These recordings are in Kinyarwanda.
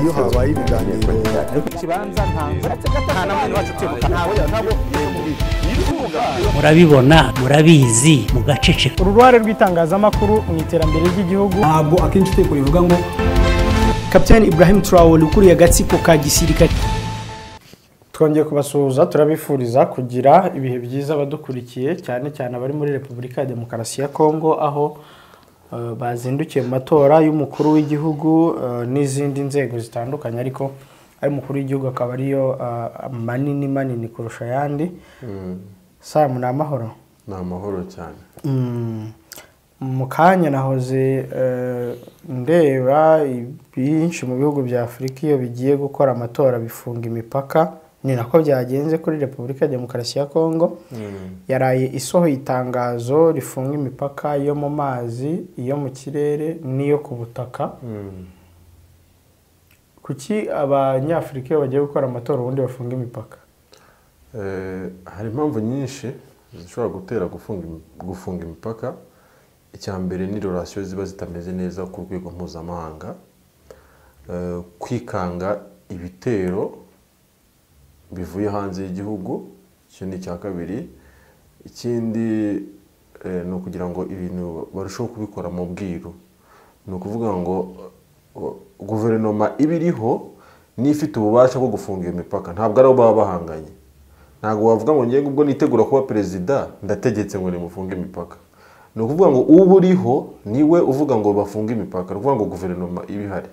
Iyo habaye ibiganiro murabibona, murabizi, mugaceceka. Uruhare rw'itangazamakuru mu iterambere ry'igihugu. Ntabwo akenshi utekora rivuga ngo Captain Ibrahim Traore ukuriye agatsiko ka gisirikare. Twongeye kubasuhuza, turabifuriza kugira ibihe byiza abadukurikiye, cyane cyane abari muri Repubulika ya Demokarasi ya Kongo, aho bazindukiye mu matora y'umukuru w'igihugu n'izindi nzego zitandukanye, ariko ayo umukuru w'igihugu akaba ariyo manini manini kurusha ayandi. Sam, ni amahoro? Ni amahoro cyane. Mu kanya nahoze ndeba byinshi mu bihugu bya Afurika iyo bigiye gukora amatora bifunga imipaka. Ni nako byagenze kuri Repubulika ya Demokarasi ya Kongo. Yaraye isohoye itangazo rifunga imipaka yo mu mazi, iyo mu kirere n'iyo ku butaka. Kuki abanyafurika iyo bagiye gukora amatora ubundi bafunga imipaka? Hari impamvu nyinshi zishobora gutera gufunga imipaka. Icya mbere ni relation ziba zitameze neza ku rwego mpuzamahanga, kwikanga ibitero bivuye hanze y'igihugu, icyo ni icya kabiri. Ikindi ni ukugira ngo ibintu barusheho kubikora mu bwiru. Ni ukuvuga ngo guverinoma ibiriho n'ifite ububasha bwo gufunga iyo mipaka, ntabwo ari abo baba bahanganye. Ntabwo wavuga ngo ngiye ubwo nitegura kuba perezida ndategetse ngo nimufunge imipaka. Ni ukuvuga ngo uba uriho niwe uvuga ngo bafunge imipaka. Ni ukuvuga ngo guverinoma iba ihari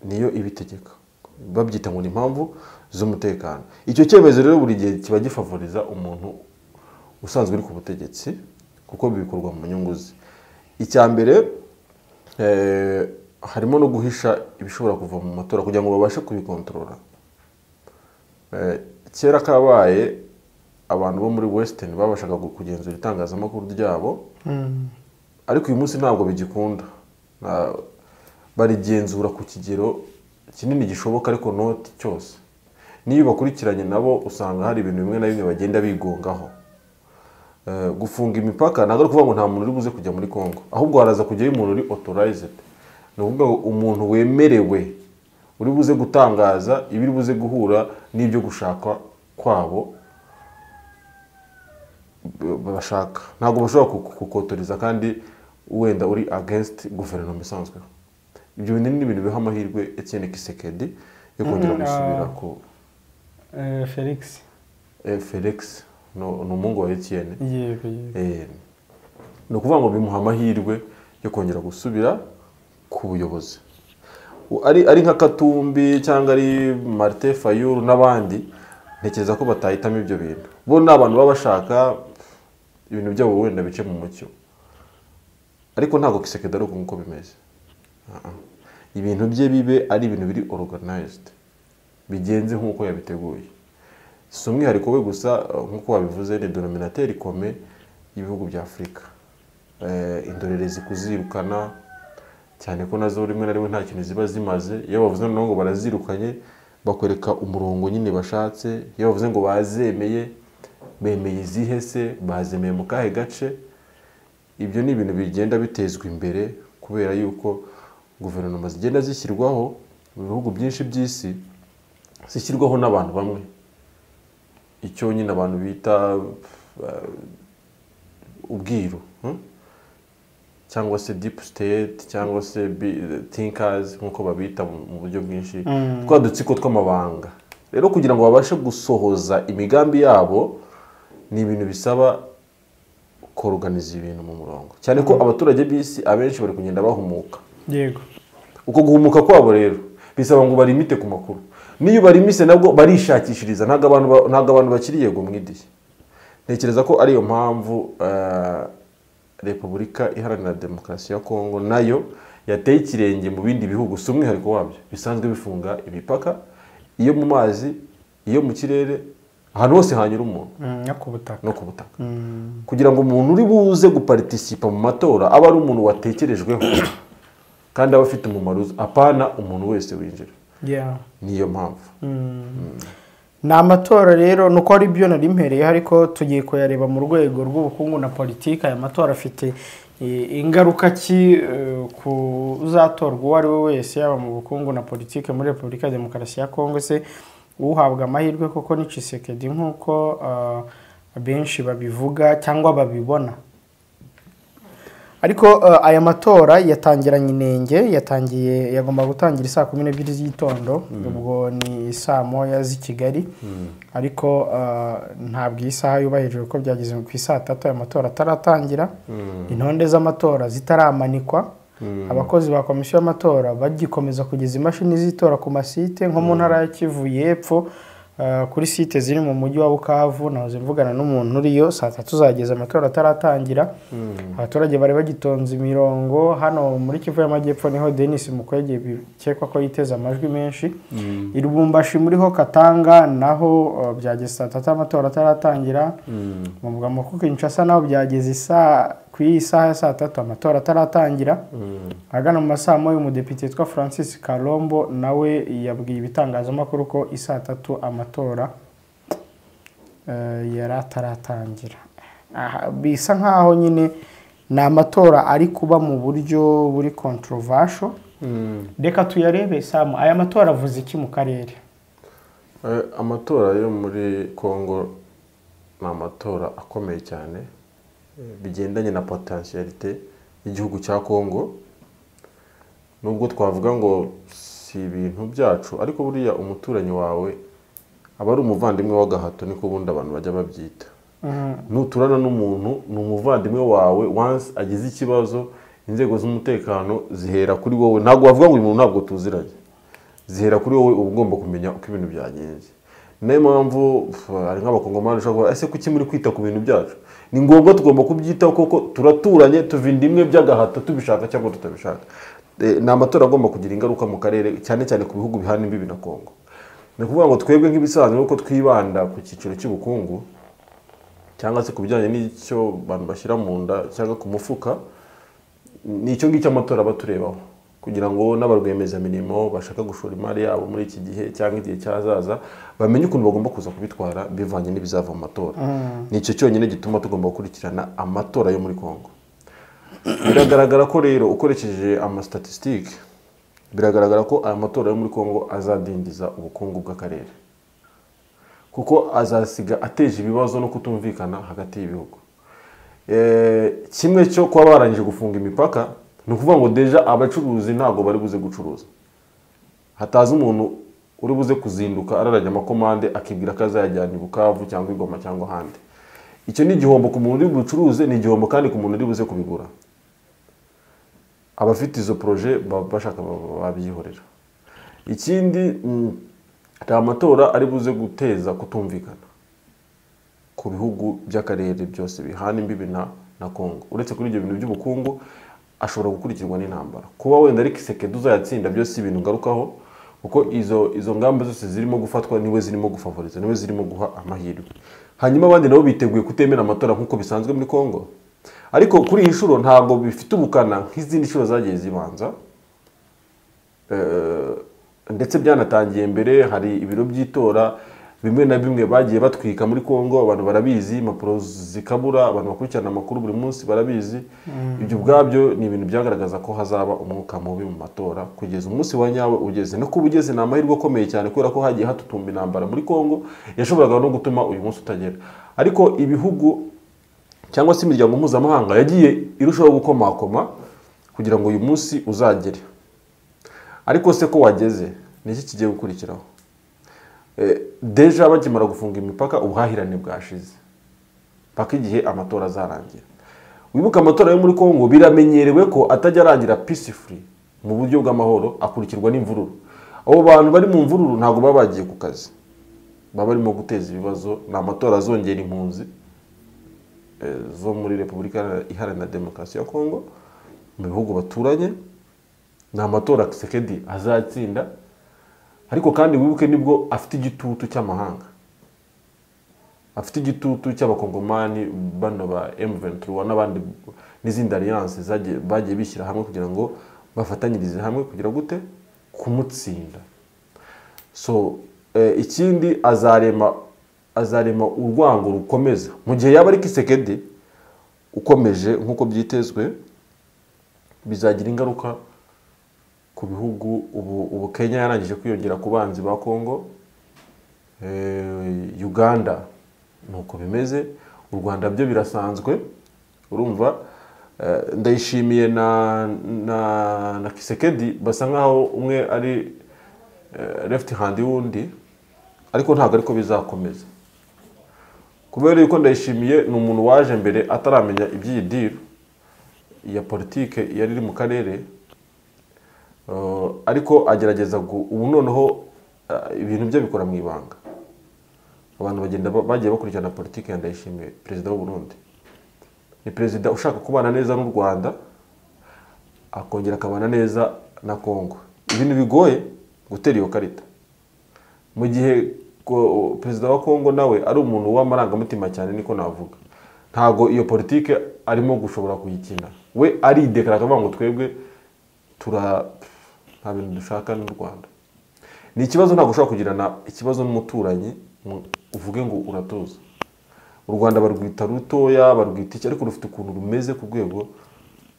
niyo ibitegeka, babyita ngo ni impamvu z'umutekano. Icyo cyemezo rero buri gihe kiba gifavoriza umuntu usanzwe uri ku butegetsi, kuko bikorwa mu nyungu ze. Icya mbere harimo no guhisha ibishobora kuva mu matora kugira ngo babashe kubikontorora. Kera kabaye abantu bo muri Western babashaga kugenzura itangazamakuru ryabo, ariko uyu munsi ntabwo bigikunda. Barigenzura ku kigero kinini gishoboka, ariko noti cyose. Niyo bakurikiranye nabo usanga hari ibintu bimwe na bimwe bagenda bigongaho. Gufunga imipaka ntabwo ari ukuvuga ngo nta muntu uri buze kujya muri Kongo, ahubwo haraza kujyayo umuntu uri authorized. Ni ukuvuga ngo umuntu wemerewe uri buze gutangaza ibiri buze guhura n'ibyo gushaka kwabo bashaka. Ntabwo bashobora kukotoriza kandi wenda uri against guverinoma isanzwe. Ibyo bintu ni ibintu biha amahirwe Etienne Tshisekedi yo kongera gusubira ku Felix. Felix ni umuhungu wa Etienne. Yego. Ni ukuvuga ngo bimuha amahirwe yo kongera gusubira ku buyobozi. Ari nka Katumbi cyangwa ari Martin Fayulu n'abandi, ntekereza ko batahitamo ibyo bintu. Bo ni abantu baba bashaka ibintu byabo wenda bice mu mucyo, ariko ntabwo Tshisekedi ari uko nguko bimeze. Ibintu bye bibe ari ibintu biri organized, bigenze nk'uko yabiteguye. Si umwihariko we gusa, nk'uko wabivuze, ni denominateur ikomeye y'ibihugu bya Afurika. Indorerezi kuzirukana, cyane ko nazo rimwe na rimwe nta kintu ziba zimaze. Iyo bavuze ngo barazirukanye bakwereka umurongo nyine bashatse. Iyo bavuze ngo bazemeye, bemeye izihe se, bazemeye mu kahe gace? Ibyo ni ibintu bigenda bitezwa imbere kubera yuko guverinoma zigenda zishyirwaho mu bihugu byinshi by'isi, zishyirwaho n'abantu bamwe, icyo nyine abantu bita ubwiru, cyangwa se deep state, cyangwa se thinkers nk'uko babita mu buryo bwinshi, twa dutsiko tw'amabanga. Rero kugira ngo babashe gusohoza imigambi yabo ni ibintu bisaba koruganiza ibintu mu murongo, cyane ko abaturage b'isi abenshi bari kugenda bahumuka. Yego. Uko guhumuka kwabo rero bisaba ngo barimite ku makuru. Niyo barimise nabwo barishakishiriza, ntabwo abantu bakiri yego mwidiye. Ntekereza ko ariyo mpamvu Repubulika Iharanira Demokarasi ya Kongo nayo yateye ikirenge mu bindi bihugu, si umwihariko wabyo, bisanzwe bifunga imipaka, iyo mu mazi, iyo mu kirere, ahantu hose hanyura umuntu, no ku butaka. Kugira ngo umuntu uri buze guparticipa mu matora aba ari umuntu watekerejweho kandi aba afite umumaro, apana umuntu wese winjira. Niyo mpamvu. Ni amatora rero nuko ari byo nari mpereye, ariko tugiye kuyareba mu rwego rw'ubukungu na politiki. Aya matora afite ingaruka ki ku uzatorwa uwo ari we wese, yaba mu bukungu na politiki muri Repubulika ya Demokarasi ya Kongo? Se uhabwa amahirwe koko ni Tshisekedi nk'uko benshi babivuga cyangwa babibona? Ariko aya matora yatangiranye inenge, yatangiye yagomba gutangira saa 12 z'igitondo, ubwo ni saa 1 z'i Kigali, ariko ntabwo iyi saha yubahirijwe kuko byageze ku isaa 3 aya matora ataratangira, intonde z'amatora zitaramanikwa, abakozi ba komisiyo y'amatora bagikomeza kugeza imashini z'itora ku masite nko mu ntara ya Kivu y'Epfo, kuri site ziri mu mujyi wa Bukavu. Nahoze mvugana n'umuntu uriyo, saa 3 zageze amatora ataratangira, abaturage bari bagitonze imirongo. Hano muri Kivu y'Amajyepfo niho Denis Mukwege bikekwa ko yiteze amajwi menshi. I Lubumbashi muri ho Katanga naho byageze saa 3 amatora ataratangira. Mu murwa mukuru Kinshasa naho byageze ku isaha ya saa 3 amatora ataratangira. Ahagana mu masaha moya umudepite witwa Francis Kalombo nawe yabwiye ibitangazamakuru ko isaa 3 amatora yari ataratangira. Bisa nkaho nyine ni amatora ari kuba mu buryo buri controversial. Reka tuyarebe Samu, aya matora avuze iki mu karere? Amatora yo muri Kongo ni amatora akomeye cyane bigendanye na potentialité y'igihugu cya Kongo. Nubwo twavuga ngo si ibintu byacu, ariko buriya umuturanyi wawe aba ari umuvandimwe w'agahato, niko ubundi abantu bajya babyita. Nuturana n'umuntu ni umuvandimwe wawe, once agize ikibazo inzego z'umutekano zihera kuri wowe. Ntabwo wavuga ngo uyu muntu ntabwo tuziranye, zihera kuri wowe, uba ugomba kumenya uko ibintu byagenze. Niyo mpamvu hari nk'abakongomani ushobora kuvuga, ese kuki muri kwita ku bintu byacu? Ni ngombwa tugomba kubyitaho kuko turaturanye, tuva inda imwe by'agahato, tubishaka cyangwa tutabishaka. Ni amatora agomba kugira ingaruka mu karere, cyane cyane ku bihugu bihana imbibi na Kongo. Ni ukuvuga ngo twebwe nk'ibisanzwe uko twibanda ku cyiciro cy'ubukungu cyangwa se ku bijyanye n'icyo abantu bashyira mu nda cyangwa ku mufuka, ni icyo ngicyo amatora aba aturebaho, kugira ngo n'abarwiyemezamirimo bashaka gushora imari yabo muri iki gihe cyangwa igihe cyazaza bamenye ukuntu bagomba kuza kubitwara bivanye n'ibizava mu matora. Ni icyo cyonyine gituma tugomba gukurikirana amatora yo muri Kongo. Biragaragara ko rero ukoresheje amastatistike, biragaragara ko aya matora yo muri Kongo azadindiza ubukungu bw'akarere, kuko azasiga ateje ibibazo no kutumvikana hagati y'ibihugu. Kimwe cyo kuba barangije gufunga imipaka, ni ukuvuga ngo deja abacuruzi ntabwo bari buze gucuruza. Hataza umuntu uri buze kuzinduka ararajya amakomande akibwira ko azayajyana i Bukavu cyangwa i Goma cyangwa ahandi. Icyo ni igihombo ku muntu uri bucuruze, ni igihombo kandi ku muntu uri buze kubigura. Abafite izo projet bashaka babyihorera. Ikindi, amatora ari buze guteza kutumvikana ku bihugu by'akarere byose bihana imbibi na Kongo. Uretse kuri ibyo bintu by'ubukungu, ashobora gukurikirwa n'intambara. Kuba wenda ari Tshisekedi uzayatsinda byose ibintu ngarukaho, kuko izo ngamba zose zirimo gufatwa niwe zirimo gufavoriza, niwe zirimo guha amahirwe. Hanyuma abandi nabo biteguye kutemera amatora nk'uko bisanzwe muri Kongo. Ariko kuri iyi nshuro ntabwo bifite ubukana nk'izindi nshuro zagiye zibanza. Ndetse byanatangiye mbere, hari ibiro by'itora bimwe na bimwe bagiye batwika muri Kongo, abantu barabizi, impapuro zikabura, abantu bakurikirana amakuru buri munsi barabizi. Ibyo ubwabyo ni ibintu byagaragaza ko hazaba umwuka mubi mu matora kugeza umunsi wa nyawe ugeze. No kuba ugeze ni amahirwe akomeye cyane, kubera ko hagiye hatutumba intambara muri Kongo yashoboraga no gutuma uyu munsi utagera. Ariko ibihugu cyangwa se imiryango mpuzamahanga yagiye irushaho gukomakoma kugira ngo uyu munsi uzagere. Ariko se ko wageze, ni iki kigiye gukurikiraho? Deja bakimara gufunga imipaka ubuhahirane bwashize paka igihe amatora azarangira. Wibuka amatora yo muri Kongo biramenyerewe ko atajya arangira peacefully, mu buryo bw'amahoro, akurikirwa n'imvururu. Abo bantu bari mu mvururu ntabwo baba bagiye ku kazi, baba barimo guteza ibibazo. Ni amatora azongera impunzi zo muri Repubulika Iharanira Demokarasi ya Kongo mu bihugu baturanye. Ni amatora Tshisekedi azatsinda, ariko kandi wibuke nibwo afite igitutu cy'amahanga, afite igitutu cy'abakongomani bano ba M23 n'abandi n'izindi alliance bagiye bishyira hamwe kugira ngo bafatanyirize hamwe kugira gute kumutsinda. So Ikindi azarema urwango rukomeza mu gihe yaba ari Kisekedi ukomeje nkuko byitezwe, bizagira ingaruka ku bihugu. Ubu Kenya yarangije kwiyongera ku banzi ba Kongo, Uganda nuko bimeze, u Rwanda byo birasanzwe. Urumva Ndayishimiye na Kisekedi basa nkaho umwe ari left hand wundi, ariko ntabwo ariko bizakomeza kubera yuko Ndayishimiye ni umuntu waje mbere ataramenya iby'iyi deal ya politike yari iri mu karere, ariko agerageza ubu noneho ibintu bye bikora mu ibanga. Abantu bagenda bagiye bakurikirana politike ya Ndayishimiye, perezida w'u Burundi. Ni perezida ushaka kubana neza n'u Rwanda, akongera akabana neza na Kongo. Ibintu bigoye gutera iyo karita mu gihe perezida wa Kongo nawe ari umuntu w'amarangamutima cyane, niko navuga. Ntago iyo politike arimo gushobora kuyikina, we aridekara akavuga ngo twebwe nta bintu dushaka n'u Rwanda. Ni ikibazo, ntabwo ushobora kugirana ikibazo n'umuturanyi uvuge ngo uratuza. U Rwanda barwita rutoya, barwita iki, ariko rufite ukuntu rumeze ku rwego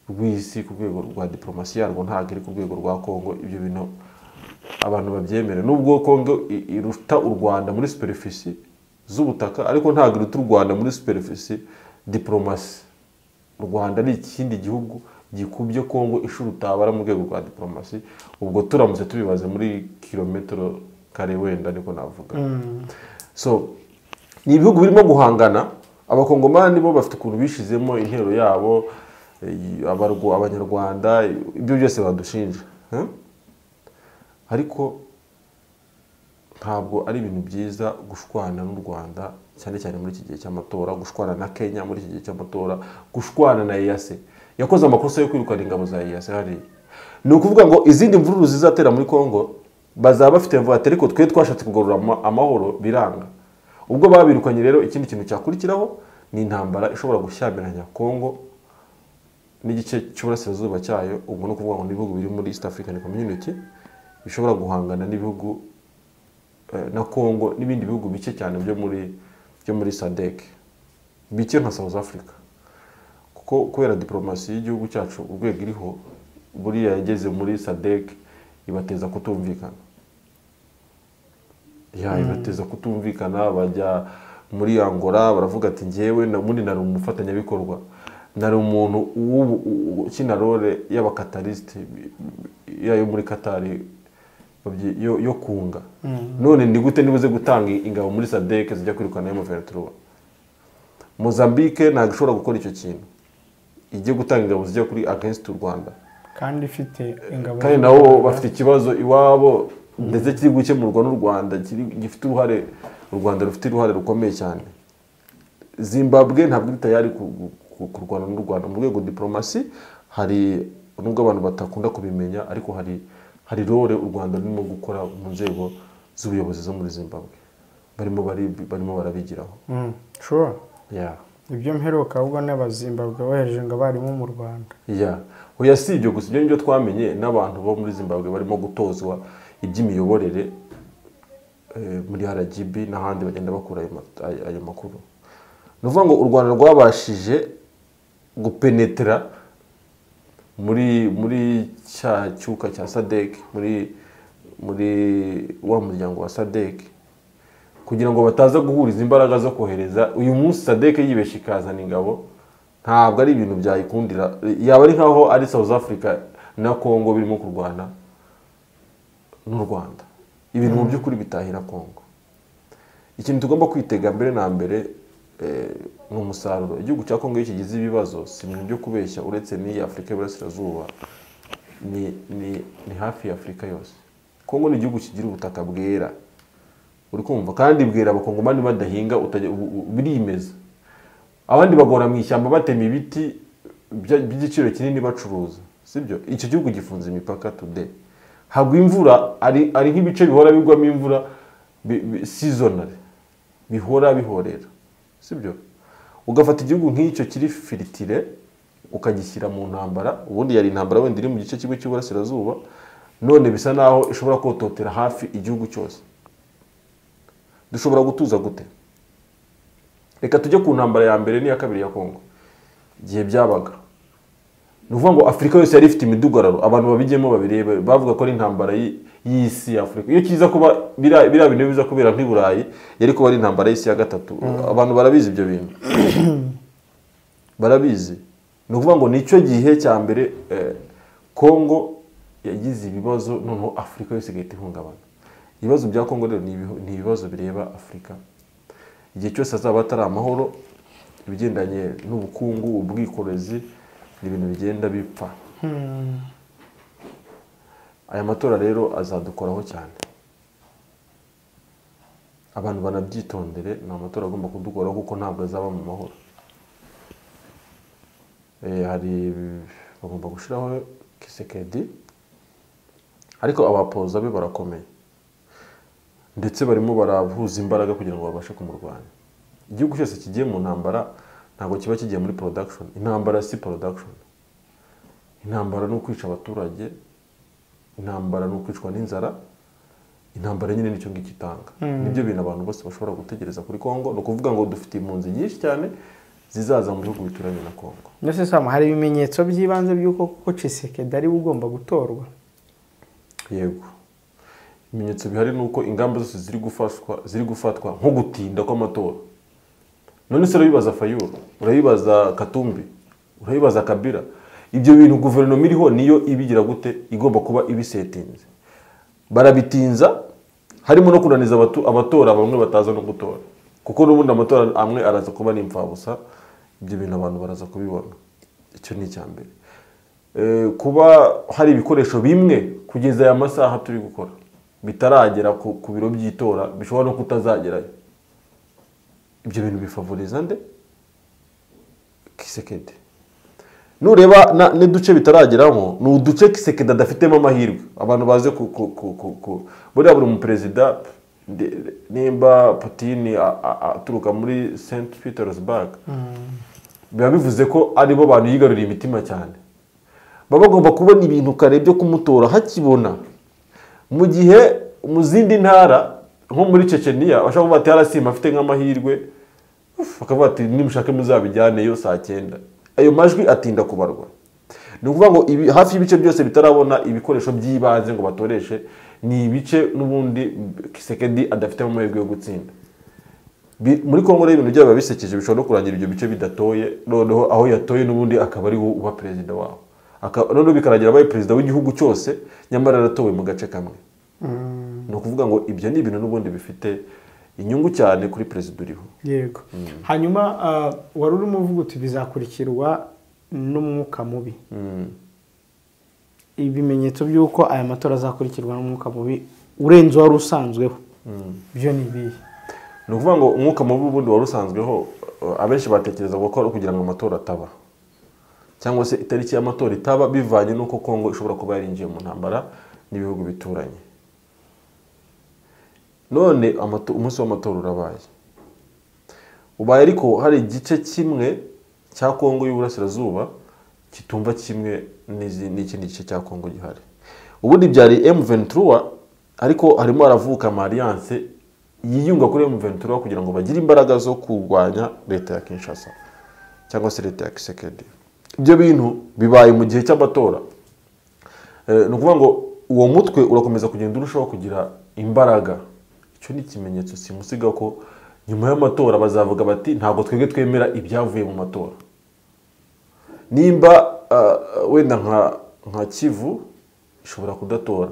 rw'isi, ku rwego rwa diplomasi yarwo, ntabwo iri ku rwego rwa Kongo. Ibyo bintu abantu babyemere, nubwo Kongo iruta u Rwanda muri superficie z'ubutaka, ariko ntabwo iruta u Rwanda muri superficie diplomasi. U Rwanda ni ikindi gihugu gikubye Kongo inshuro utabara mu rwego rwa diplomasi, ubwo turamutse tubibaze muri kilometero kare wenda niko navuga. So ni ibihugu birimo guhangana. Abakongomani bo bafite ukuntu bishizemo intero yabo, Abanyarwanda ibyo byose badushinja, ariko ntabwo ari ibintu byiza gushwana n'u Rwanda, cyane cyane muri iki gihe cy'amatora, gushwana na Kenya muri iki gihe cy'amatora, gushwana na EAC. Yakoze amakosa yo kwirukana ingabo za EAC hariya. Ni ukuvuga ngo izindi mvururu zizatera muri Kongo bazaba bafite mvuga ariko twe twashatse kugarura amahoro biranga. Ubwo babirukanye rero, ikindi kintu cyakurikiraho ni intambara ishobora gushyamiranya Kongo n'igice cy'uburasirazuba cyayo. Ubwo no kuvuga ngo n'ibihugu biri muri East African Community bishobora guhangana n'ibihugu na Kongo n'ibindi bihugu bike cyane byo muri SADC, bike nka South Africa, kuko kubera diplomasi y'igihugu cyacu urwego iriho buriya yageze muri SADC ibateza kutumvikana. Ibateza kutumvikana, bajya muri Angola baravuga ati njyewe muri nari umufatanyabikorwa, nari umuntu ukina role y'abakataliste yayo muri Qatar yo kunga, none ni gute nibuze gutanga ingabo muri SADC zijya kwirukana M23. Mozambique ntabwo ishobora gukora icyo kintu, ijye gutanga ingabo zijya kuri against u Rwanda kandi ifite ingabo, kandi nabo bafite ikibazo iwabo ndetse kiri gukemurwa n'u Rwanda, gifite uruhare, u Rwanda rufite uruhare rukomeye cyane. Zimbabwe ntabwo iri tayari kurwana n'u Rwanda mu rwego diplomasi. Hari nubwo abantu batakunda kubimenya, ariko hari role u Rwanda rurimo gukora mu nzego z'ubuyobozi zo muri Zimbabwe, barimo barabigiraho. Sure. Ibyo mperuka ahubwo n'abazimbabwe bohereje ngo abarimu mu Rwanda. Oya si ibyo gusa, ibyo nibyo twamenye n'abantu bo muri Zimbabwe barimo gutozwa iby'imiyoborere muri RGB n'ahandi bagenda bakura ayo makuru. Ni ukuvuga ngo u Rwanda rwabashije gupenetra muri cya cyuka cya SADC, muri wa muryango wa SADC, kugira ngo bataza guhuriza imbaraga zo kohereza. Uyu munsi SADC yibesha ikazana ingabo, ntabwo ari ibintu byayikundira, yaba ari nkaho ari South Africa na Congo birimo kurwana n'u Rwanda. Ibintu mu by'ukuri bitahira Congo. Ikintu tugomba kwitega mbere na mbere ni umusaruro. Igihugu cya Congo iyo kigize ibibazo si ibintu byo kubeshya, uretse n'iyi Afurika y'Iburasirazuba, ni hafi ya Afurika yose. Congo ni igihugu kigira ubutaka bwera, uri kumva, kandi bwera abakongomani badahinga, birimeza. Abandi bagora mu ishyamba batema ibiti by'igiciro kinini bacuruza, sibyo? Icyo gihugu gifunze imipaka today. Hagwa imvura, ari nk'ibice bihora bigwamo imvura seasonal, bihora bihorera, sibyo? Ugafata igihugu nk'icyo kiri filitire ukagishyira mu ntambara. Ubundi yari intambara wenda iri mu gice kimwe cy'uburasirazuba, none bisa naho ishobora kototera hafi igihugu cyose. Dushobora gutuza gute? Reka tujye ku ntambara ya mbere n'iya kabiri ya Kongo. Igihe byabaga, ni ukuvuga ngo Afurika yose yari ifite imidugararo, abantu babijyemo babirebe, bavuga ko ari intambara y'isi ya Afurika. Iyo kiza kuba biriya bintu biza kubera nk'i Burayi, yari kuba ari intambara y'isi ya gatatu. Abantu barabizi ibyo bintu, barabizi. Ni ukuvuga ngo nicyo gihe cya mbere Kongo yagize ibibazo, noneho Afurika yose igahita ihungabana. Ibibazo bya Kongo rero ni ibibazo bireba Afurika. Igihe cyose azaba atari amahoro, ibigendanye n'ubukungu, ubwikorezi, ni ibintu bigenda bipfa. Aya matora rero azadukoraho cyane, abantu banabyitondere. Ni amatora agomba kudukoraho kuko ntabwo azaba mu mahoro. Hari bagomba gushyiraho Kisekedi, ariko abapoza be barakomeye, ndetse barimo barahuza imbaraga kugira ngo babashe kumurwanya. Igihugu cyose kigiye mu ntambara ntabwo kiba kigiye muri production. Intambara si production, intambara ni ukwica abaturage, intambara ni ukwicwa n'inzara, intambara nyine nicyo ngicyo itanga. Nibyo bintu abantu bose bashobora gutegereza kuri Kongo. Ni ukuvuga ngo dufite impunzi nyinshi cyane zizaza mu bihugu bituranye na Kongo. Mbese Sam, hari ibimenyetso by'ibanze by'uko koko Tshisekedi ari we ugomba gutorwa? Yego, ibimenyetso bihari ni uko ingamba zose ziri gufatwa nko gutinda kw'amatora. None se urabibaza Fayulu, urabibaza Katumbi, urabibaza Kabila? Ibyo bintu guverinoma iriho niyo ibigira gute, igomba kuba ibisetinze. Barabitinza, harimo no kunaniza abatora bamwe bataza no gutora, kuko n'ubundi amatora amwe araza kuba n'imfabusa. Ibyo bintu abantu baraza kubibona. Icyo ni icya mbere. Kuba hari ibikoresho bimwe kugeza aya masaha turi gukora bitaragera ku biro by'itora, bishobora no kutazagerayo. Ibyo bintu bifavoriza nde? Kisekedi. Nureba n'uduce bitarageramo, ni uduce Kisekedi adafitemo amahirwe. Abantu baze ku buriya buri muperezida, nimba Putin aturuka muri St Petersburg, biba bivuze ko aribo bantu yigaruriye imitima cyane. Baba bagomba kubona ibintu kare byo kumutora hakibona. Mu gihe mu zindi ntara nko muri Chechenia bashaka kuvuga ati harasima afite nk'amahirwe, bakavuga ati nimushake muzabijyaneyo saa 9. Ayo majwi atinda kubarwa. Ni ukuvuga ngo hafi y'ibice byose bitarabona ibikoresho by'ibanze ngo batoreshe, ni ibice n'ubundi Kisekedi adafite amahirwe yo gutsinda. Muri Kongo rero ibintu byaba bisekeje, bishobora no kurangira ibyo bice bidatoye, noneho aho yatoye n'ubundi akaba ari we uba perezida waho. Noneho bikaragira abaye perezida w'igihugu cyose, nyamara yaratowe mu gace kamwe. Ni ukuvuga ngo ibyo ni ibintu n'ubundi bifite inyungu cyane kuri perezida uriho. Yego. Hanyuma wari urimo uvuga uti bizakurikirwa n'umwuka mubi. Ibimenyetso by'uko aya matora azakurikirwa n'umwuka mubi urenze wari usanzweho, byo ni ibihe? Ni ukuvuga ngo umwuka mubi ubundi wari usanzweho, abenshi batekereza ko ari ukugira ngo amatora ataba, cyangwa se itariki y'amatora itaba, bivanye n'uko Kongo ishobora kuba yarinjiye mu ntambara n'ibihugu bituranye. None umunsi w'amatora urabaye, ubaye ariko hari igice kimwe cya Kongo y'Uburasirazuba kitumva kimwe n'ikindi gice cya Kongo gihari. Ubundi byari M23, ariko harimo haravuka ama alliance yiyunga kuri M23 kugira ngo bagire imbaraga zo kurwanya leta ya Kinshasa cyangwa se leta ya Kisekedi. Ibyo bintu bibaye mu gihe cy'amatora. Ni ukuvuga ngo uwo mutwe urakomeza kugenda urushaho kugira imbaraga. Icyo ni ikimenyetso simusiga ko nyuma y'amatora bazavuga bati ntabwo twebwe twemera ibyavuye mu matora. Nimba wenda nka Kivu ishobora kudatora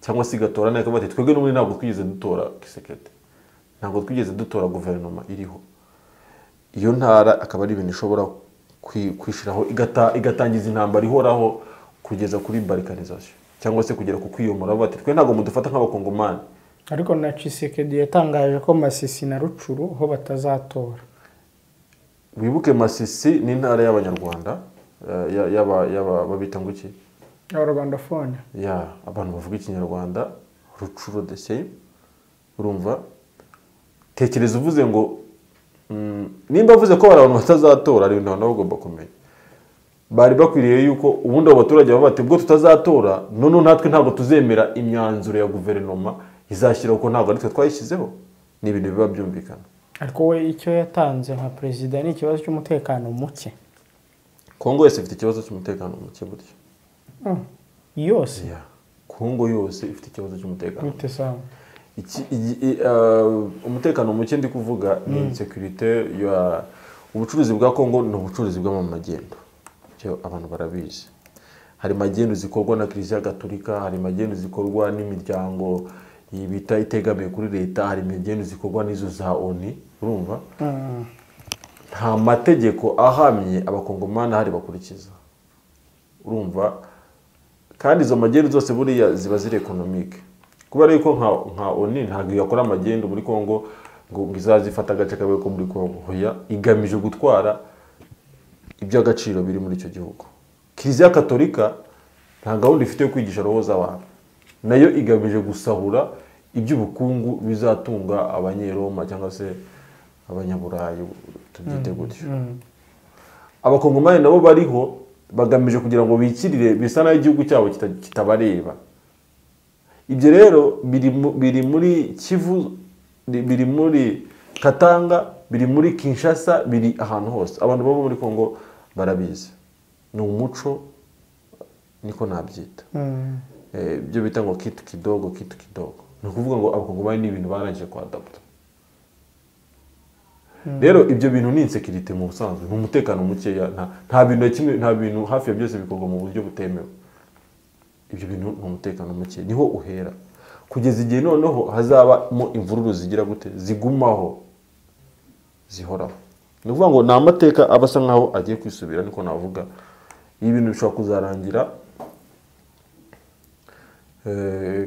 cyangwa se igatora nayo bati twebwe n'ubundi ntabwo twigeze dutora Kisekedi, ntabwo twigeze dutora guverinoma iriho. Iyo ntara akaba ari ibintu ishobora kwishiraho igatangiza intambara ihoraho kugeza kuri balkanization cyangwa se kugera ku kwiyomora, bati twe ntabwo mudufata nk'abakongomani. Ariko na Tshisekedi yatangaje ko Masisi na Rucuru ho batazatora. Wibuke Masisi ni intara y'Abanyarwanda, yaba babita ngo iki? Abarwandafone. Ya, abantu bavuga Ikinyarwanda, Rucuru the same. Urumva? Tekereza uvuze ngo nimba avuze ko abantu batazatora, ari ibintu nabo bagomba kumenya. Bari bakwiriye yuko ubundi abo baturage baba bati ubwo tutazatora, none natwe ntabwo tuzemera imyanzuro ya guverinoma izashyiraho, ko ntabwo ari twe twayishyizeho. Ni ibintu biba byumvikana. Ariko we icyo yatanze nka perezida ni ikibazo cy'umutekano muke. Kongo yose ifite ikibazo cy'umutekano muke buryo. Yose? Yeah. Kongo yose ifite ikibazo cy'umutekano. Gute sawa? Umutekano muke ndi kuvuga ni insecurity ya ubucuruzi bwa Kongo, ni ubucuruzi bw'amagendo. Cyo abantu barabizi. Hari magendo zikorwa na Kiliziya Gatolika, hari magendo zikorwa n'imiryango bita itegamiye kuri leta, hari magendo zikorwa n'izo za ONU, urumva? Nta mategeko ahamye abakongomani hari bakurikiza. Urumva? Kandi izo magendo zose buriya ziba ziri economique. Kuba ariko nka ONU ntabwo yakora amagendo muri Kongo ngo izazifata agace kabe ko muri Kongo. Hoya igamije gutwara iby'agaciro biri muri icyo gihugu. Kiliziya Katolika nta gahunda ifite yo kwigisha roho z'abantu. Nayo igamije gusahura iby'ubukungu bizatunga abanyeroma cyangwa se abanyaburayi, tubyite gutyo. Abakongomani nabo bariho bagamije kugira ngo bikirire bisa naho igihugu cyabo kitabareba. Ibyo rero biri muri Kivu, biri muri Katanga, biri muri Kinshasa, biri ahantu hose. Abantu baba muri Kongo barabizi. Ni umuco niko nabyita. Ibyo bita ngo kitu kidogo kitu kidogo. Ni ukuvuga ngo abakongomani ni ibintu barangije kwadapta. Rero ibyo bintu ni insecurity mu busanzwe, ni umutekano mukeya, nta bintu kimwe, nta bintu hafi ya byose bikorwa mu buryo butemewe. Ibyo bintu ni umutekano muke, niho uhera. Kugeza igihe noneho hazabamo imvururu zigira gute, zigumaho, zihoraho. Ni ukuvuga ngo ni amateka aba asa nkaho agiye kwisubira, niko navuga. Ibi bintu bishobora kuzarangira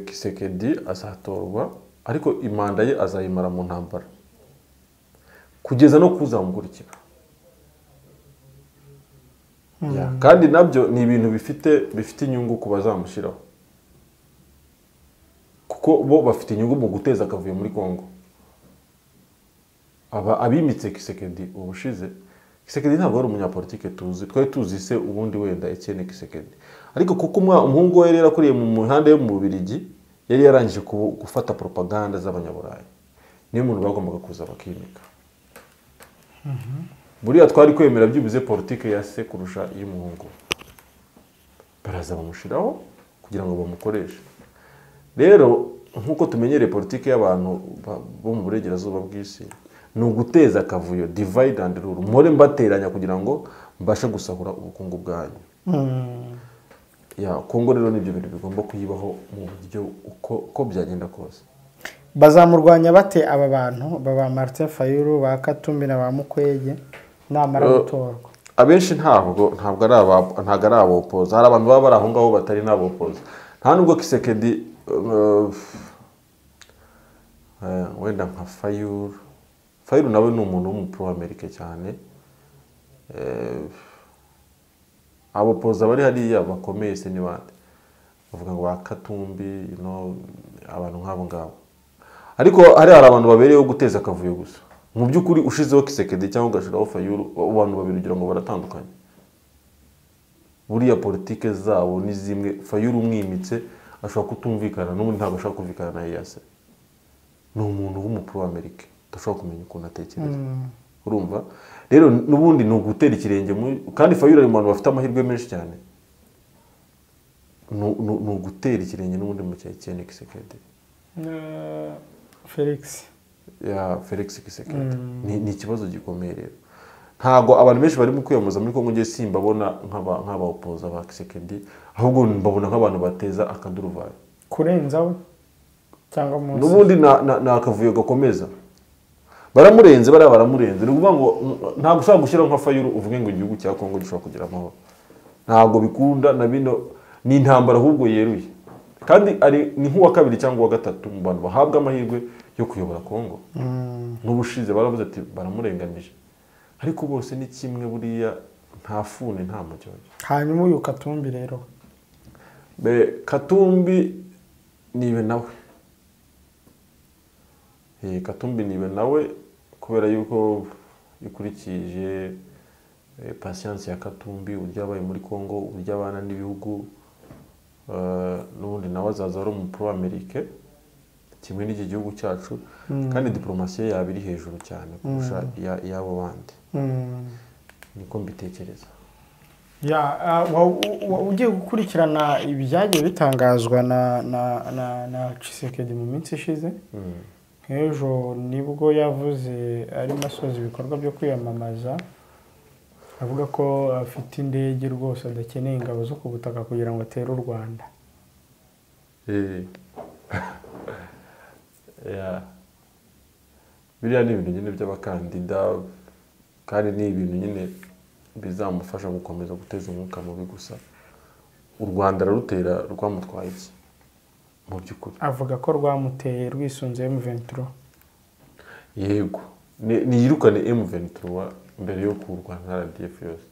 Kisekedi azatorwa, ariko imanda ye azayimara mu ntambara kugeza no kuzamukurikira. Kandi nabyo ni ibintu bifite inyungu ku bazamushyiraho, kuko bo bafite inyungu mu guteza akavuyo muri Kongo. Aba abimitse Kisekedi ubushize, Kisekedi ntabwo ari umunyapolitike tuzi, twari tuzi se ubundi wenda Etienne Kisekedi, ariko kuko umuhungu we yari yarakuriye mu mihanda yo mu Bubiligi, yari yarangije gufata propaganda z'abanyaburayi, niyo muntu bagombaga kuza bakimika. Buriya twari kwemera byibuze politike ya se kurusha iy'umuhungu. Baraza bamushiraho kugira ngo bamukoreshe. Rero nkuko tumenyereye politike y'abantu bo mu burengerazuba bw'isi, ni uguteza akavuyo, divide and rule. Mpore mbateranya kugira ngo mbashe gusahura ubukungu bwanyu. Ya Kongo rero nibyo bintu bigomba kuyibaho mu buryo uko byagenda kose. Bazamurwanya bate aba bantu baba Martin Fayulu, ba Katumbi na ba Mukwege namara gutorwa? Abenshi ntabwo ari abopoza. Hari abantu baba bari aho ngaho batari n'abopoza. Nta nubwo Kisekedi wenda nka Fayulu nawe ni umuntu w'umupro Amerika cyane. Abopoza bari hariya bakomeye se ni bande? Bavuga ngo ba Katumbi, abantu nk'abo ngabo. Ariko hari abantu babereyeho guteza akavuyo gusa. Mu by'ukuri ushizeho Kisekedi cyangwa ugashiraho Fayulu, abantu babiri ugira ngo baratandukanye. Buriya politike zabo ni zimwe. Fayulu umwimitse ashobora kutumvikana n'ubundi ntabwo ashobora kumvikana na EAC. Ni umuntu w'umupro Amerika, udashobora kumenya ukuntu atekereza. Urumva? Rero n'ubundi ni ugutera ikirenge kandi Fayulu ari mu bantu bafite amahirwe menshi cyane. Ni ugutera ikirenge n'ubundi mu cya Etienne Kisekedi. Felix. Ya Felix Kisekedi. Ni ikibazo gikomeye rero. Ntago abantu benshi bari mu kwiyamamaza muri Kongo ngiye simbabona nk'abaopoza ba Kisekedi, ahubwo mbabona nk'abantu bateza akaduruvayo. Kurenza we cyangwa munsi. N'ubundi na akavuyo gakomeza. Baramurenze, baramurenze. Ni ukuvuga ngo ntabwo ushobora gushyiraho nka Fayulu uvuge ngo igihugu cya Kongo gishobora kugira amahoro. Ntabwo bikunda na bino, ni intambara ahubwo yeruye. Kandi ari ni nk'uwa kabiri cyangwa uwa gatatu mu bantu bahabwa amahirwe yo kuyobora Kongo. N'ubushize baravuze ati baramurenganije. Ariko bose ni kimwe buriya, nta funi nta mujyoyo. Hanyuma uyu Katumbi rero. Katumbi nibe nawe. Katumbi nibe nawe kubera yuko ikurikije patience ya Katumbi, uburyo yabaye muri Kongo, uburyo abana n'ibihugu, n'ubundi nawe azaza ari umupro Amerika. Kimwe n'iki gihugu cyacu, kandi diplomasiye yaba iri hejuru cyane kurusha iy'abo bandi. Niko mbitekereza. Ugiye gukurikirana ibyagiye bitangazwa na Tshisekedi mu minsi ishize. Nk'ejo nibwo yavuze arimo asoza ibikorwa byo kwiyamamaza, avuga ko afite indege rwose adakeneye ingabo zo ku butaka kugira ngo atere u Rwanda. Biriya ni ibintu nyine by'abakandida, kandi ni ibintu nyine bizamufasha gukomeza guteza umwuka mubi. Gusa u Rwanda rarutera rwamutwaye iki mu by'ukuri? Avuga ko rwamuteye rwisunze M23. Yego, niyirukane M23 mbere yo kurwana na RDF yose.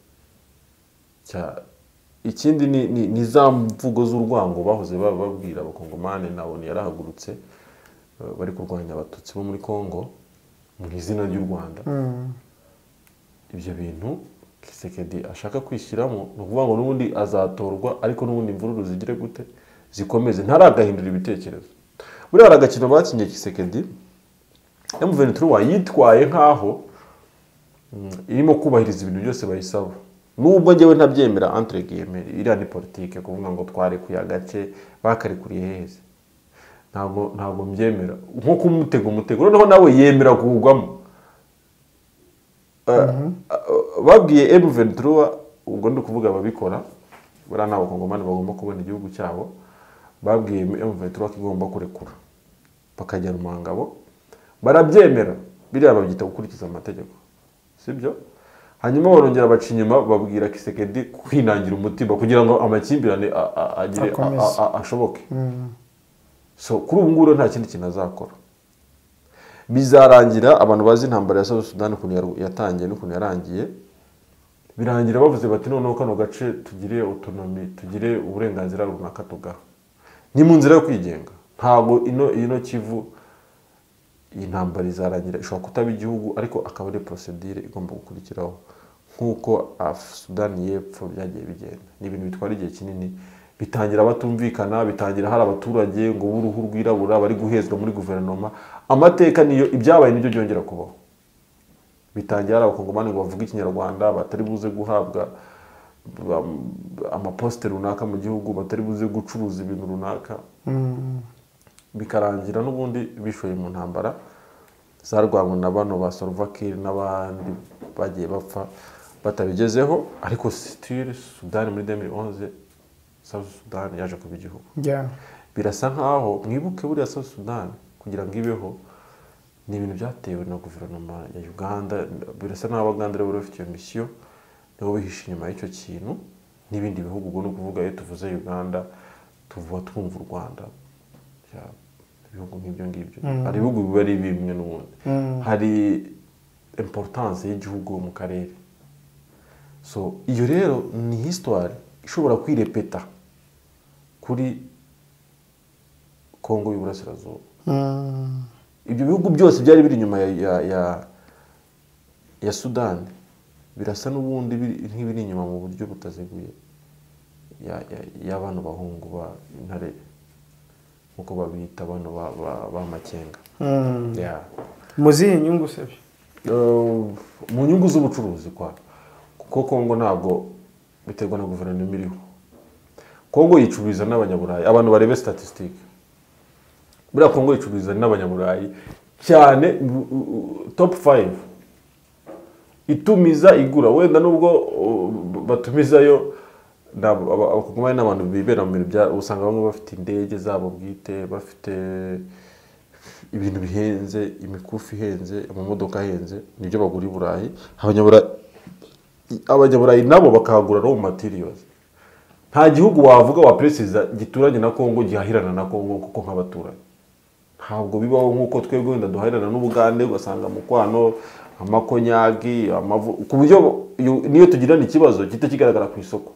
Ikindi ni za mvugo z'urwango bahoze bababwira abakongomani, nabone yarahagurutse bari kurwanya abatutsi bo muri Kongo mu izina ry'u Rwanda. Ibyo bintu Tshisekedi ashaka kwishyiramo, ni ukuvuga ngo n'ubundi azatorwa, ariko n'ubundi imvururu zigire gute zikomeze, ntaragahindura ibitekerezo. Buriya hari agakino bakinye Tshisekedi, M23 yitwaye nkaho irimo kubahiriza ibintu byose bayisaba. Nubwo njyewe ntabyemera entre guillemets, iriya ni politike kuvuga ngo twarekuye agace bakarekuriye heze. Ntabwo mbyemera. Nko kumutega umutego, noneho nawe yemera kuwugwamo. Babwiye M23, ubwo ndi kuvuga ababikora, buriya ni abakongomani bagomba kubona igihugu cyabo, babwiye M23 ko igomba kurekura bakajya Rumangabo, barabyemera. Biriya babyita gukurikiza amategeko, sibyo? Hanyuma barongera baca inyuma babwira Tshisekedi kwinangira umutima kugira ngo amakimbirane agire ashoboke. So kuri ubu ngubu nta kindi kintu azakora. Bizarangira abantu bazi intambara ya South Sudan ukuntu yatangiye n'ukuntu yarangiye, birangira bavuze bati noneho kano gace tugire autonomy, tugire uburenganzira runaka tugaha. Ni mu nzira yo kwigenga. Ntabwo ino Kivu iyi ntambara izarangira, ishobora kutaba igihugu, ariko akaba ari procedure igomba gukurikiraho nk'uko Sudan y'Epfo byagiye bigenda. Ni ibintu bitwara igihe kinini, bitangira batumvikana, bitangira hari abaturage ngo b'uruhu rwirabura bari guhezwa muri guverinoma. Amateka niyo ibyabaye nibyo byongera kubaho. Bitangira hari abakongomani ngo bavuga ikinyarwanda batari buze guhabwa amaposte runaka mu gihugu, batari buze gucuruza ibintu runaka. Bikarangira n'ubundi bishoye mu ntambara zarwanywe na bano ba Salva Kiir n'abandi bagiye bapfa batabigezeho. Ariko still Sudan muri 2011, South Sudan yaje kuba igihugu. Birasa nkaho mwibuke buriya South Sudan kugira ngo ibeho ni ibintu byatewe na guverinoma ya Uganda. Birasa naho Abaganda bari bafite iyo mission, nibo bihishe inyuma y'icyo kintu n'ibindi bihugu. Ubwo ni ukuvuga iyo tuvuze Uganda tuvuga twumva u Rwanda, ibihugu nk'ibyo ngibyo. Hari ibihugu biba ari bimwe n'ubundi, hari importance y'igihugu mu karere. So iyo rero ni histoire ishobora kwirepeta kuri Kongo y'Uburasirazuba. Ibyo bihugu byose byari biri inyuma ya Sudan birasa n'ubundi nk'ibiri inyuma mu buryo butaziguye y'abantu bahungu ba Intare, nkuko babita bano ba Makenga. Mu zihe nyungu se? Mu nyungu z'ubucuruzi kwa, kuko Kongo ntabwo biterwa na guverinoma iriho. Kongo yicururiza n'abanyaburayi. Abantu barebe statistique, buriya Kongo yicururiza n'abanyaburayi cyane, top 5 itumiza igura. Wenda nubwo batumizayo abakongomani n'abantu bibera mu bintu bya, usanga bamwe bafite indege zabo bwite, bafite ibintu bihenze, imikufi ihenze, amamodoka ahenze, nibyo bagura i Burayi. Abanyaburayi nabo bakahagura raw materials. Nta gihugu wavuga wa precisa gituranye na Kongo gihahirana na Kongo kuko nk'abaturanyi ntabwo bibaho. Nk'uko twebwe wenda duhahirana n'Ubugande, ugasanga mu kwano amakonyagi ku buryo niyo tugirana ikibazo gihita kigaragara ku isoko.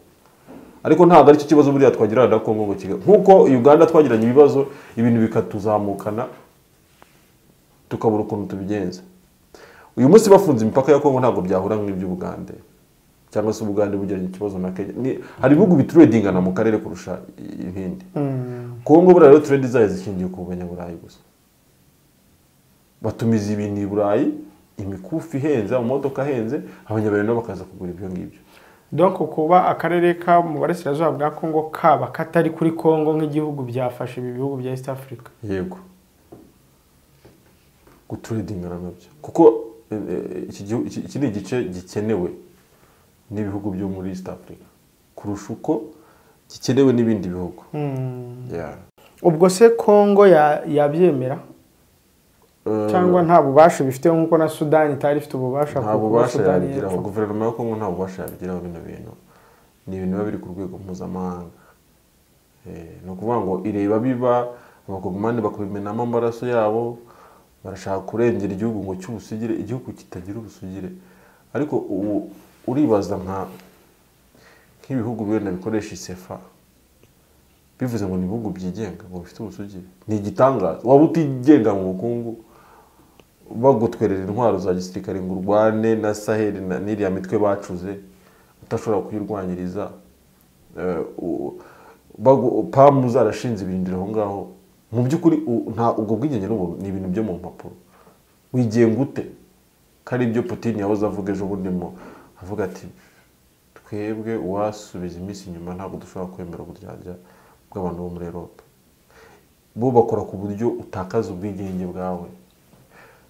Ariko ntabwo aricyo kibazo buriya twagirana na Kongo ngo nk'uko Uganda twagiranye ibibazo, ibintu bikatuzamukana tukabura ukuntu tubigenza. Uyu munsi bafunze imipaka ya Kongo ntabwo byahura nk'iby'Ubugande, cyangwa se Ubugande bugiranye ikibazo na Kenya. Hari ibihugu bituredingana mu karere kurusha ibindi. Kongo buriya rero trade zayo zishingiye ku banyaburayi gusa. Batumiza ibintu i Burayi, imikufi ihenze, amamodoka ahenze, abanyaberlin nabo bakaza kugura ibyo ngibyo. Donc kuba akarere ka mu burasirazuba bwa Kongo kaba katari kuri Kongo nk'igihugu byafashe ibi bihugu bya East Africa. Yego, gutradingana nabyo, kuko iki ni igice gikenewe n'ibihugu byo muri East Africa kurusha uko gikenewe n'ibindi bihugu. Ubwo se Kongo yabyemera cyangwa nta bubasha bifite nk'uko na Sudani itari ifite ububasha? Nta bubasha yabigiraho, guverinoma ya Kongo nta bubasha yabigiraho. Bino bintu ni ibintu biba biri ku rwego mpuzamahanga. Ni ukuvuga ngo ireba biba abakongomani bakabimenamo amaraso yabo, barashaka kurengera igihugu ngo cy'ubusugire, igihugu kitagira ubusugire. Ariko ubu uribaza nk'ibihugu wenda bikoresha isefa, bivuze ngo ni ibihugu byigenga ngo bifite ubusugire, ni igitangaza. Waba utigenga mu bukungu, bagutwerera intwaro za gisirikare ngo urwane na Sahel n'iriya mitwe bacuze, utashobora kuyirwanyiriza. PAM zarashinze ibirindiro aho ngaho. Mu by'ukuri nta ubwo bwigenge ni ibintu byo mu mpapuro. Wigenga ute? Ko ari ibyo Putin yahoze avuga ejo bundi, avuga ati twebwe uwasubiza iminsi inyuma ntabwo dushobora kwemera uburyarya bw'abantu bo muri Europe. Bo bakora ku buryo utakaza ubwigenge bwawe.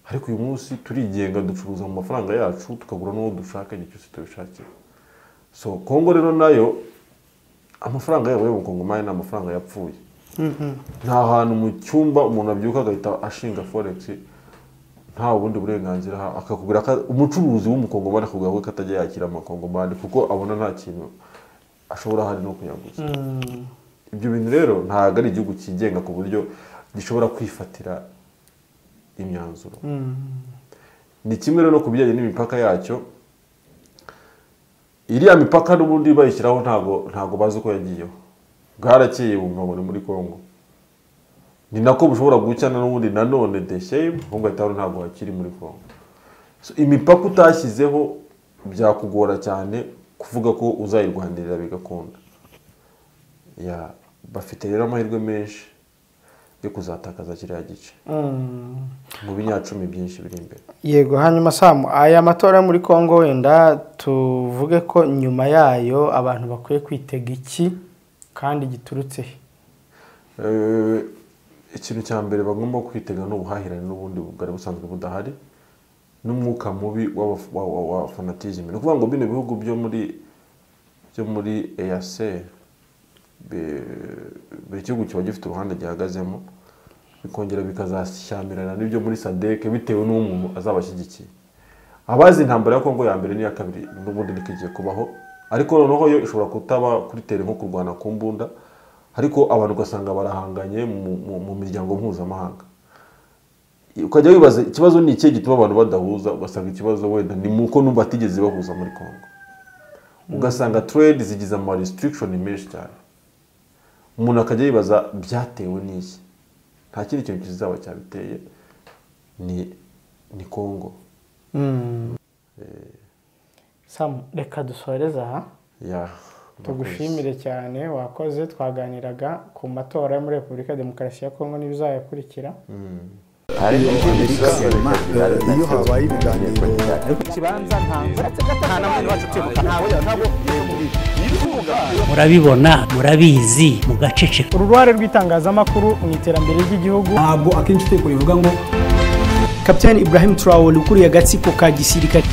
Ariko uyu munsi turigenga, ducuruza mu mafaranga yacu, tukagura n'uwo dushaka igihe cyose tubishakiye. So Kongo rero nayo amafaranga yabo y'abakongomani ni amafaranga yapfuye. Nta hantu mu cyumba umuntu abyuka agahita ashinga forex, nta bundi burenganzira, akakubwira umucuruzi w'umukongomani akakubwira ko atajya yakira amakongomani kuko abona nta kintu ashobora hari no kuyaguza. Ibyo bintu rero ntabwo ari igihugu cyigenga ku buryo gishobora kwifatira imyanzuro. Ni kimwe rero no ku bijyanye n'imipaka yacyo. Iriya mipaka n'ubundi bayishyiraho ntabwo bazi uko yagiyeho, bwarakeye bumva ngo ni muri Kongo. Ni nako bushobora gucyana n'ubundi nanone the same, ahubwo ahita ntabwo hakiri muri Kongo. So imipaka utashyizeho byakugora cyane kuvuga ko uzayirwanirira bigakunda. Bafite rero amahirwe menshi yo kuzatakaza kiriya gice mu binyacumi byinshi biri imbere. Yego, hanyuma Sam, aya matora muri Kongo wenda tuvuge ko nyuma yayo abantu bakwiye kwitega iki kandi giturutse he? Ikintu cya mbere bagomba kwitega ni ubuhahirane n'ubundi bwari busanzwe budahari, n'umwuka mubi wa fanatisme. Ni ukuvuga ngo bino bihugu byo muri EAC, buri gihugu kiba gifite uruhande gihagazemo, bikongera bikazashyamirana n'ibyo muri SADC bitewe n'uwo muntu azaba ashyigikiye. Abazi intambara ya Kongo ya mbere n'iya kabiri n'ubundi niko kubaho, ariko noneho yo ishobora kutaba kuri tere nko kurwana ku mbunda, ariko abantu ugasanga barahanganye mu miryango mpuzamahanga. Ukajya wibaza ikibazo ni ikihe gituma abantu badahuza, ugasanga ikibazo wenda ni muko numva batigeze bahuza muri Kongo. Ugasanga trade zigize ama restriction menshi cyane. Umuntu akajya yibaza byatewe n'iki? Nta kindi kintu kizaba cyabiteye, ni Kongo. Sam, reka dusoreze aha. Tugushimire cyane, wakoze. Twaganiraga ku matora yo muri Repubulika ya Demokarasi ya Kongo n'ibizayakurikira. Iyo habaye ibiganiro murabibona, murabizi, mugaceceka. Uruhare rw'itangazamakuru mu iterambere ry'igihugu. Ntabwo akenshi itegeko rivuga ngo Kapiteni Ibrahim Traore ukuriye agatsiko ka gisirikare